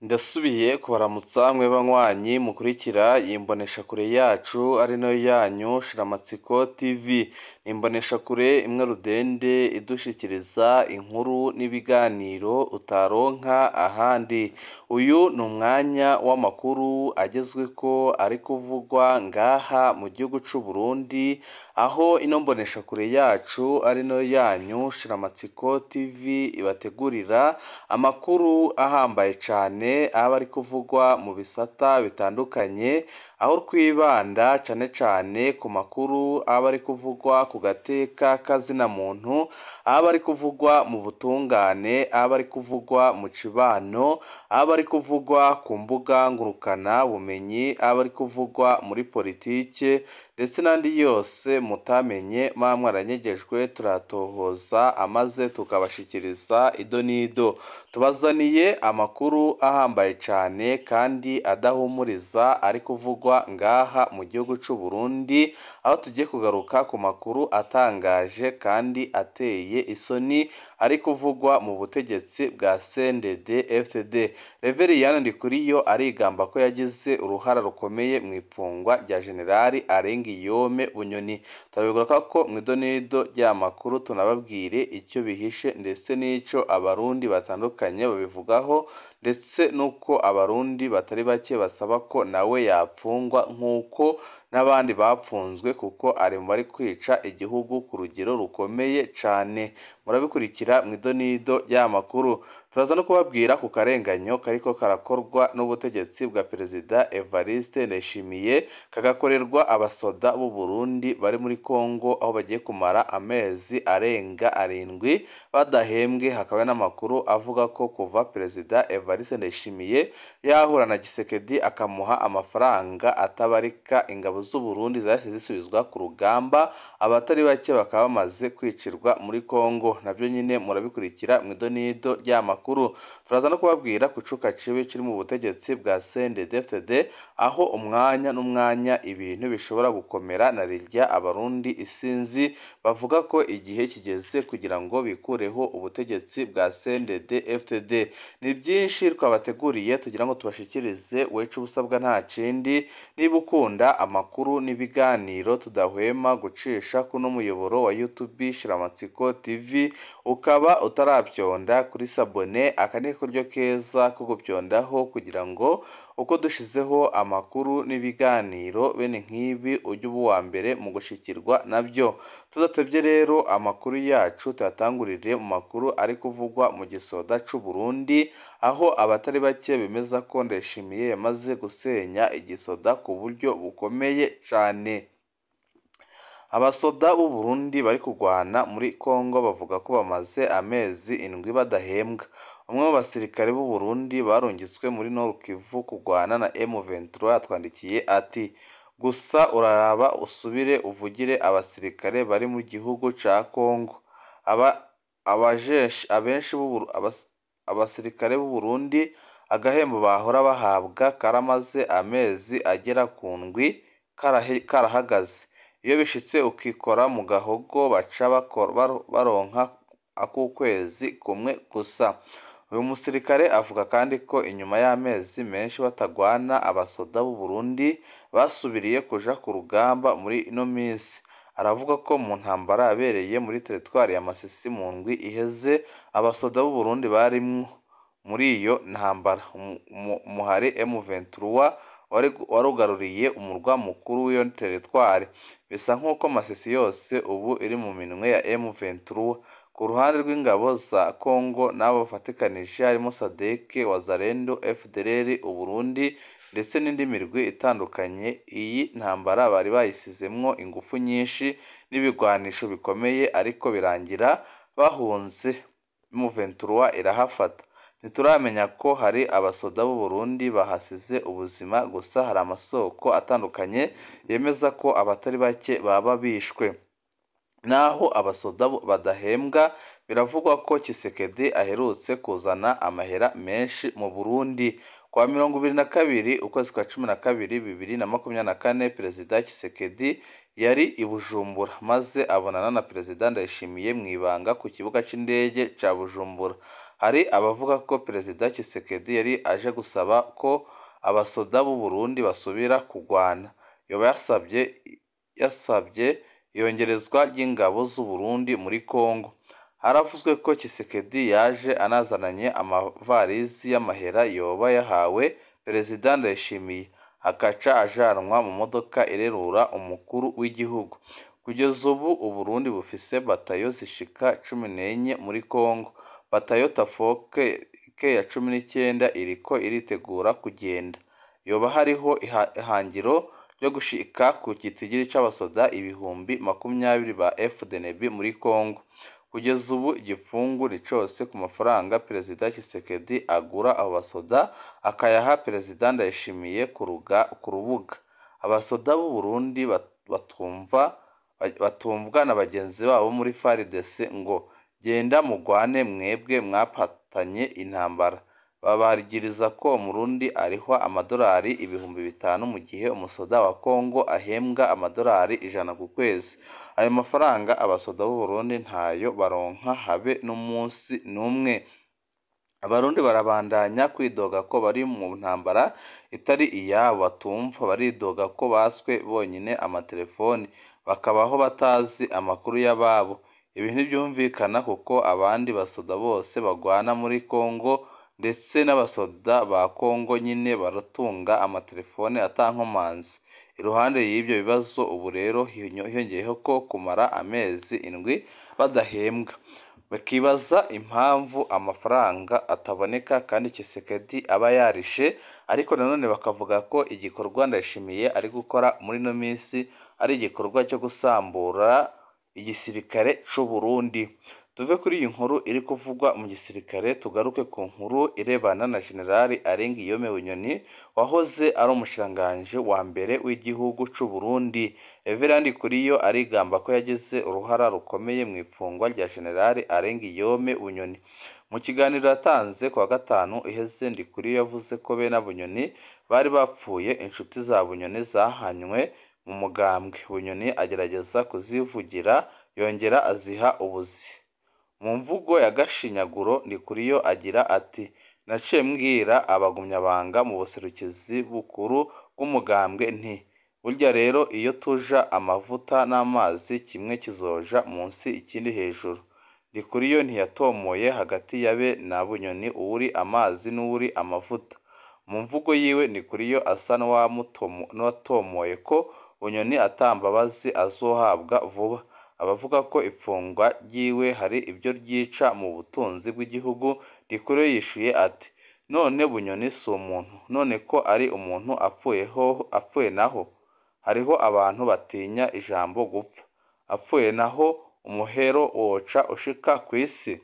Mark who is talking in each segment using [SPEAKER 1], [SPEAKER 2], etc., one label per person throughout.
[SPEAKER 1] Ndasubiye kubaramutsa mwe banywanyi mukurikira iyi mboneshakure yacu ari nayo yanyu Shiramatsiko TV. Ni imboneshakure imwe rudende idushikiriza inkuru n'ibiganiro utaronka ahandi. Uyu ni umwanya w'amakuru agezweko ari kuvugwa ngaha mu gihugu c'u Burundi, aho ino mboneshakure yacu ari nayo yanyu Shiramatsiko TV ibategurira amakuru ahambaye cane aba ari kuvugwa mu bisata bitandukanye, aho twibanda cane cane ku makuru aba ari kuvugwa ku gateka k'azina muntu, aba ari kuvugwa mu butungane, aba ari kuvugwa mu cibano, aba ari kuvugwa ku mbuga ngurukana bumenyi, aba ari kuvugwa muri politike ndetse n'andi yose mutamenye muba mwaranyegejwe, turatohoza amaze tukabashikiriza ido n'ido. Tubazaniye amakuru ahambaye cane kandi adahumuriza ari kuvugwa ngaha mu gihugu c'u Burundi, aho tugiye kugaruka ku makuru atangaje kandi ateye isoni ari kuvugwa mu butegetsi bwa CNDD-FDD. Reveriyani Ndikuriyo arigamba ko yagize uruhara rukomeye mu ifungwa rya Jenerali Arengiyome Bunyoni. Turabigaruka ko mu idonido ry'amakuru tunababwire icyo bihishe ndetse n'ico abarundi batandukanye babivugaho, ndetse n'uko abarundi batari bake basaba ko nawe yapfungwa nk'uko n'abandi bapfunzwe, kuko ari mu bari kwica igihugu ku rugero rukomeye cane. Murabikurikira mu idonido ry'amakuru. Turaza no kubabwira ku karenganyo kariko karakorwa n'ubutegetsi bwa Perezida Evariste Ndayishimiye, kagakorerwa abasoda b'u Burundi bari muri Kongo, aho bagiye kumara amezi arenga 7 badahembwe. Hakaba n'amakuru avuga ko kuva Perezida Evariste Ndayishimiye yahura na Tshisekedi akamuha amafaranga atabarika, ingabo z'u Burundi zahise zisubizwa ku rugamba, abatari bake bakaba bamaze kwicirwa muri Kongo. Nabyo nyine murabikurikira mu idonido ry'amakuru. Turaza no kubabwira ku cuka cibi kiri mu butegetsi bwa CNDD-FDD, aho umwanya n'umwanya ibintu bishobora gukomera na rirya abarundi isinzi bavuga ko igihe kigeze kugira ngo bikureho ubutegetsi bwa CNDD-FDD. Ni byinshi twabateguriye tugira ngo tubashikirize, wecu ubusabwa nta kindi. Niba ukunda amakuru n'ibiganiro tudahwema gucisha kuno muyoboro wa YouTube Shiramatsiko TV, ukaba utarabyonda kuri sabone, aka ni karyo keza ko gupyondaho kugira ngo uko dushizeho amakuru n'ibiganiro bene nk'ibi ujye uba uwa mbere mu gushikirwa nabyo. Tudatebye rero amakuru yacu tuyatangurire mu makuru ari kuvugwa mu gisoda c'u Burundi, aho abatari bake bemeza ko Ndayishimiye yamaze gusenya igisoda ku buryo bukomeye cane. Abasoda b'u Burundi bari kugwana muri Kongo bavuga ko bamaze amezi 7 badahembwa. Umwe mu basirikare b'u Burundi barungitswe muri Nord Kivu kugwana na M23 yatwandikiye ati: "Gusa uraraba usubire uvugire abasirikare bari mu gihugu ca Kongo. Abasirikare b'u Burundi agahembo bahora bahabwa karamaze amezi agera ku 7 karahagaze. Iyo bishitse ukikora mu gahogo baca baronka ak'ukwezi kumwe gusa." Uyu musirikare avuga kandi ko inyuma y'amezi menshi batagwana, abasoda b'u Burundi basubiriye kuja ku rugamba muri ino minsi. Aravuga ko mu ntambara yabereye muri teritwari ya Masisi mu ndwi iheze, abasoda b'u Burundi barimwo muri iyo ntambara. Umuhari M23 warugaruriye umurwa mukuru w'iyo teritwari. Bisa nk'uko Masisi yose ubu iri mu minwe ya M23. Ku ruhande rw'ingabo za Kongo n'abo bafatikanije harimo SADC, Wazalendo, FDLR, Uburundi ndetse n'indi mirwi itandukanye, iyi ntambara bari bayisizemwo ingufu nyinshi n'ibigwanisho bikomeye, ariko birangira bahunze M23 irahafata. Ntituramenya ko hari abasoda b'u Burundi bahasize ubuzima, gusa hari amasoko atandukanye yemeza ko abatari bake baba bishwe. Naho abasoda badahembwa, biravugwa ko Tshisekedi aherutse kuzana amahera menshi mu Burundi. Kwa 22 ukwezi kwa 12 2024, Perezida Tshisekedi yari i Bujumbura maze abonana na Perezida Ndayishimiye mu ibanga ku kibuga c'indege ca Bujumbura. Hari abavuga ko Perezida Tshisekedi yari aje gusaba ko abasoda b'u Burundi basubira kugwana. Yoba yasabye iyongerezwa ry'ingabo z'u Burundi muri Kongo. Haravuzwe ko Tshisekedi yaje anazananye amavarizi y'amahera yoba yahawe Perezida Ndayishimiye, akaca ajanwa mu modoka irerura umukuru w'igihugu. Kugeza ubu u Burundi bufise batayo zishika 14 muri Kongo. Batayo Tafoke ya 19 iriko iritegura kugenda. Yoba hariho ihangiro ryo gushika ku gitigiri c'abasoda 20,000 ba FDNB muri Kongo. Kugeza ubu igipfungu ni cose ku mafaranga Perezida Tshisekedi agura abo basoda akayaha Perezida Ndayishimiye ku rubuga. Abasoda b'u Burundi batumvwa na bagenzi babo muri FARDC ngo genda mugwane mwebwe mwapatanye intambara. Babagiriza ko Umurundi arihwa amadolari 5,000 mu gihe umusoda wa Kongo ahembwa amadolari 100 ku kwezi. Ayo mafaranga abasoda b'u Burundi ntayo baronka habe n'umunsi n'umwe. Abarundi barabandanya kwidoga ko bari mu ntambara itari iyabo batumva, baridoga ko baswe bonyine amatelefoni bakabaho batazi amakuru y'ababo. Ibi ntibyumvikana kuko abandi basoda bose bagwana muri Kongo ndetse n'abasoda ba Kongo nyine baratunga amatelefone atankomanzi. Iruhande y'ibyo bibazo ubu rero hiyongeyeho ko kumara amezi 7 badahembwa. Bakibaza impamvu amafaranga ataboneka kandi Tshisekedi aba yarishe, ariko nanone bakavuga ko igikorwa Ndayishimiye ari gukora muri ino minsi ari igikorwa cyo gusambura igisirikare c'u Burundi. Tuve kuri iyi nkuru iri kuvugwa mu gisirikare tugaruke ku nkuru irebana na General Alain Guillaume Bunyoni wahoze ari umushikiranganji wa mbere w'igihugu c'u Burundi. Everard Ndikuriyo arigamba ko yagize uruhara rukomeye mu ifungwa rya General Alain Guillaume Bunyoni. Mu kiganiro yatanze kuwa gatanu iheze, Ndikuriyo yavuze ko bene Bunyoni bari bapfuye inshuti za Bunyoni zahanywe mu mugambwe. Bunyoni agerageza kuzivugira yongera aziha ubuzi. Mu mvugo ya gashinyaguro, Ndikuriyo agira ati: naciye mbwira abagumyabanga mu buserukizi bukuru bw'umugambwe nti burya rero iyo tuja amavuta n'amazi kimwe kizoja munsi ikindi hejuru. Ndikuriyo ntiyatomoye hagati ya be na Bunyoni uwuri amazi n'uwuri amavuta. Mu mvugo yiwe, Ndikuriyo asa n'uwatomoye ko Bunyoni atambabazi azohabwa vuba. Abavuga ko ifungwa ryiwe hari ibyo ryica mu butunzi bw'igihugu, Ndikuriyo yishuye ati: none Bunyoni si umuntu, none ko ari umuntu apfuye naho? Hariho abantu batinya ijambo gupfa. Apfuye naho umuhero woca ushika kw'isi.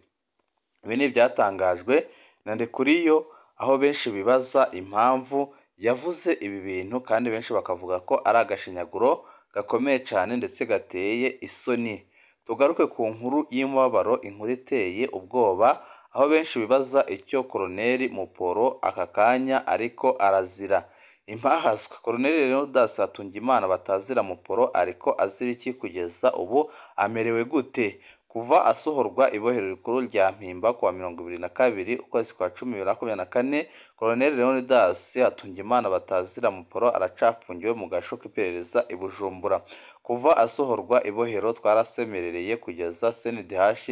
[SPEAKER 1] Ibi ni ibyatangajwe na Ndikuriyo, aho benshi bibaza impamvu yavuze ibi bintu kandi benshi bakavuga ko ari agashinyaguro gakomeye cyane ndetse gateye isoni. Tugaruke ku nkuru y'umubabaro, inkuru iteye ubwoba, aho benshi bibaza icyo Koloneli Muporo aka kanya ariko arazira. Impahazwa Koloneli Leonidas Hatungimana batazira Muporo ariko azira iki kugeza ubu amerewe gute? Kuva asohorwa ibohero rikuru rya Mpimba kuwa 22 ukwezi kwa 10 2024, Koloneli Leonidas Hatungimana batazira Muporo aracafungiwe mu gasho k'iperereza i Bujumbura. Kuva asohorwa ibohero twarasemerereye kugeza CNDH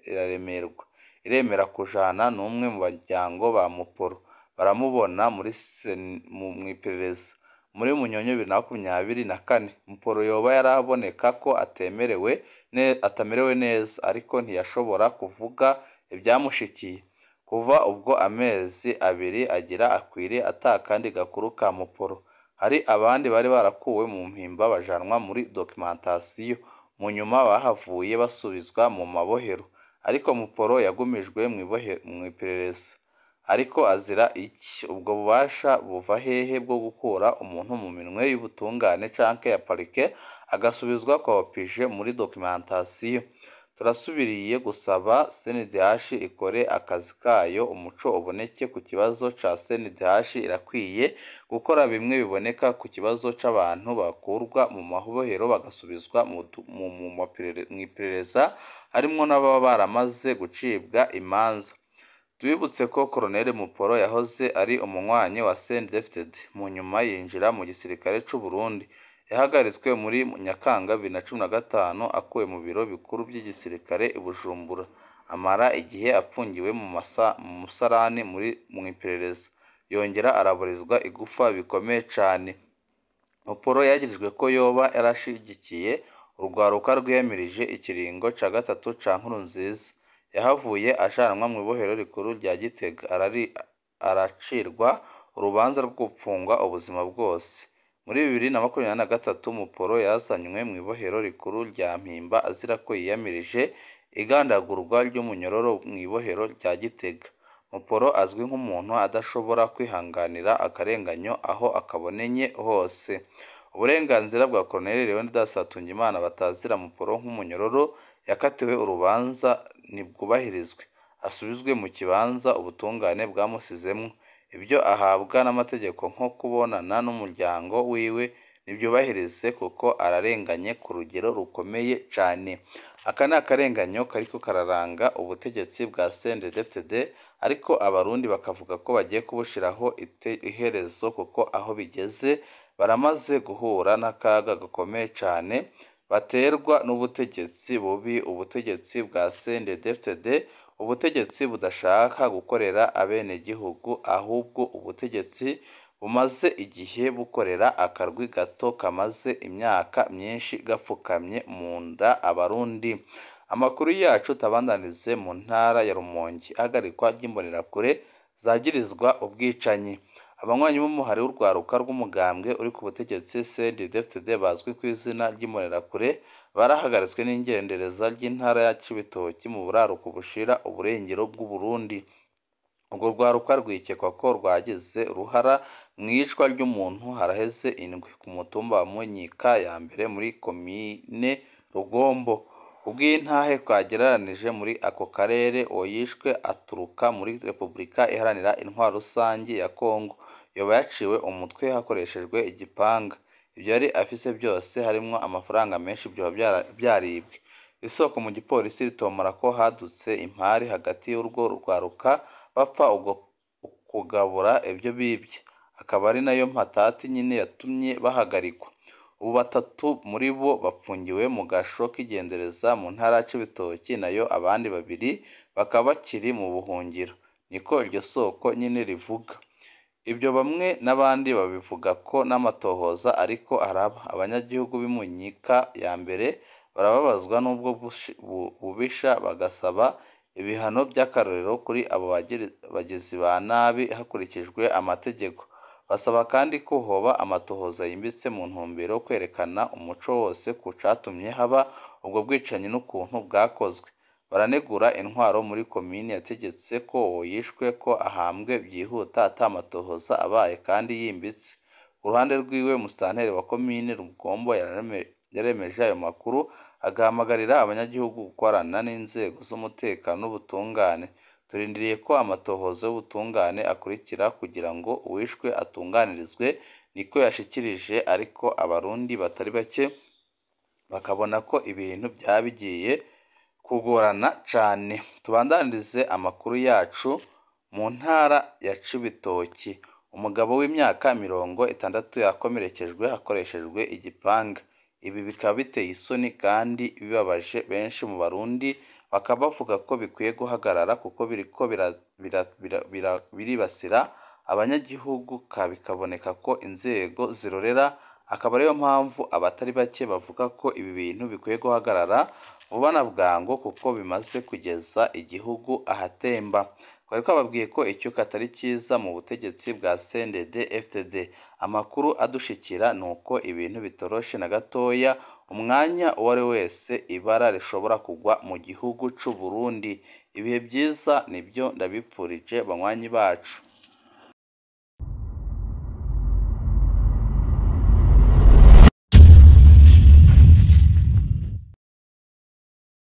[SPEAKER 1] iraremerwa iremera kujana n'umwe mu baryango ba Muporo, baramubona muri mu iperereza muri Munyonyo 2024. Muporo yoba yaraboneka ko atamerewe neza, ariko ntiyashobora kuvuga ibyamushikiye. Kuva ubwo amezi 2 agira akwire atakandi gakuru ka Muporo. Hari abandi bari barakuwe mu Mpimba bajanwa muri documentation, mu nyuma bahavuye basubizwa mu mabohero, ariko Muporo yagumijwe mu iperereza. Ariko azira iki? Ubwo bubasha buva hehe bwo gukura umuntu mu minwe y'ubutungane canke ya parike agasubizwa kwa opije muri documentation? Turasubiriye gusaba CNDH ikore akazi kayo, umuco uboneke ku kibazo ca CNDH. Irakwiye gukora bimwe biboneka ku kibazo c'abantu bakurwa mu mabohero bagasubizwa mu iperereza, harimwo n'ababa baramaze gucibwa imanza. Tubibutse ko Colonel Muporo yahoze ari umunywanyi wa CNDD-FDD, mu nyuma yinjira mu gisirikare c'u Burundi. Yahagaritswe muri Nyakanga 2015 akuwe mu biro bikuru by'igisirikare i Bujumbura, amara igihe apfungiwe mu musarani mu iperereza, yongera araburizwa igufa bikomeye cane. Muporo yagirijwe ko yoba yarashigikiye urwaruka rwiyamirije ikiringo ca gatatu ca Nkurunziza. Yahavuye ajanwa mw'ibohero rikuru rya Gitega, aracirwa urubanza rwo gupfungwa ubuzima bwose. Muri 2023 Muporo yazanywe mw'ibohero rikuru rya Mpimba azira ko yiyamirije igandagurwa ry'umunyororo mw'ibohero rya Gitega. Muporo azwi nk'umuntu adashobora kwihanganira akarenganyo aho akabonenye hose. Uburenganzira bwa Colonel Leonidas Hatungimana batazira Muporo nk'umunyororo yakatiwe urubanza ntibwubahirizwe, asubizwe mu kibanza ubutungane bwamusizemwo. Ibyo ahabwa n'amategeko nko kubonana n'umuryango wiwe nibyubahirize kuko ararenganye ku rugero rukomeye cane. Aka ni akarenganyo kariko kararanga ubutegetsi bwa CNDD-FDD, ariko abarundi bakavuga ko bagiye kubushiraho iherezo kuko aho bigeze baramaze guhura n'akaga gakomeye cane baterwa n'ubutegetsi bubi, ubutegetsi bwa CNDD-FDD, ubutegetsi budashaka gukorera abenegihugu, ahubwo ubutegetsi bumaze igihe bukorera akarwi gato kamaze imyaka myinshi gapfukamye mu nda abarundi. Amakuru yacu tabandanirize mu ntara ya Rumonge, ihagarikwa ry'imbonerakure zagirizwa ubwicanyi. Abanywanyi b'umuhari w'urwaruka rw'umugambwe uri ku butegetsi CNDD-FDD bazwi ku izina ry'imbonerakure barahagaritswe n'ingendereza ry'intara ya Cibitoki mu buraruko bushira uburengero bw'Uburundi. Urwo rwaruka rwikekwa ko rwagize uruhara mw'iyicwa ry'umuntu haraheze indwi ku mutumba wa Munyika ya mbere muri komine Rugombo. Ubw'intahe twagereranije muri ako karere, uwo yishwe aturuka muri Repubulika Iharanira Intwaro Rusangi ya Kongo, yoba yaciwe umutwe hakoreshejwe igipanga. Ibyo yari afise byose harimwo amafaranga menshi vyoba vyaribwe. Isoko mu gipolisi ritomora ko hadutse impari hagati y'urwo rwaruka bapfa ubwo kugabura ibyo bibye, akaba ari nayo mpatati nyine yatumye bahagarikwa. Ubu batatu muri bo bapfungiwe mu gasho k'igendereza mu ntara ya Cibitoki, nayo abandi babiri bakaba bakiri mu buhungiro, niko iryo soko nyine rivuga. Ibyo bamwe n'abandi babivuga ko n'amatohoza ariko araba. Abanyagihugu b'i Munyika ya mbere barababazwa n'ubwo bubisha, bagasaba ibihano by'akarorero kuri abo bagizi ba nabi hakurikijwe amategeko. Basaba kandi ko hoba amatohoza yimbitse mu ntumbero yo kwerekana umuco wose ku catumye haba ubwo bwicanyi n'ukuntu bwakozwe. Baranegura intwaro muri komine yategetse ko uwo yishwe ko ahambwe byihuta ata matohoza abaye kandi yimbitse. Ku ruhande rwiwe, musitanteri wa komine Rugombo yaremeje ayo makuru, agahamagarira abanyagihugu gukorana n'inzego z'umutekano n'ubutungane. Turindiriye ko amatohoza y'ubutungane akurikira kugira ngo uwishwe atunganirizwe, niko yashikirije. Ariko abarundi batari bake bakabona ko ibintu byaba bigiye kugorana cane. Tubandanirize amakuru yacu mu ntara ya Cibitoki. Umugabo w'imyaka 60 yakomerekejwe hakoreshejwe igipanga. Ibi bikaba biteye isoni kandi bibabaje benshi mu barundi, bakaba bavuga ko bikwiye guhagarara kuko biriko biribasira abanyagihugu, bikaboneka ko inzego zirorera, akaba ariyo mpamvu abatari bake bavuga ko ibi bintu bikwiye guhagarara vuba na bwangu kuko bimaze kugeza igihugu ahatemba. Twari twababwiye ko icyuka atari cyiza mu butegetsi bwa CNDD-FDD. Amakuru adushikira ni uko ibintu bitoroshe na gatoya, umwanya uwo ari wese ibara rishobora kugwa mu gihugu c'u Burundi. Ibihe byiza nibyo ndabipfurije banywanyi bacu.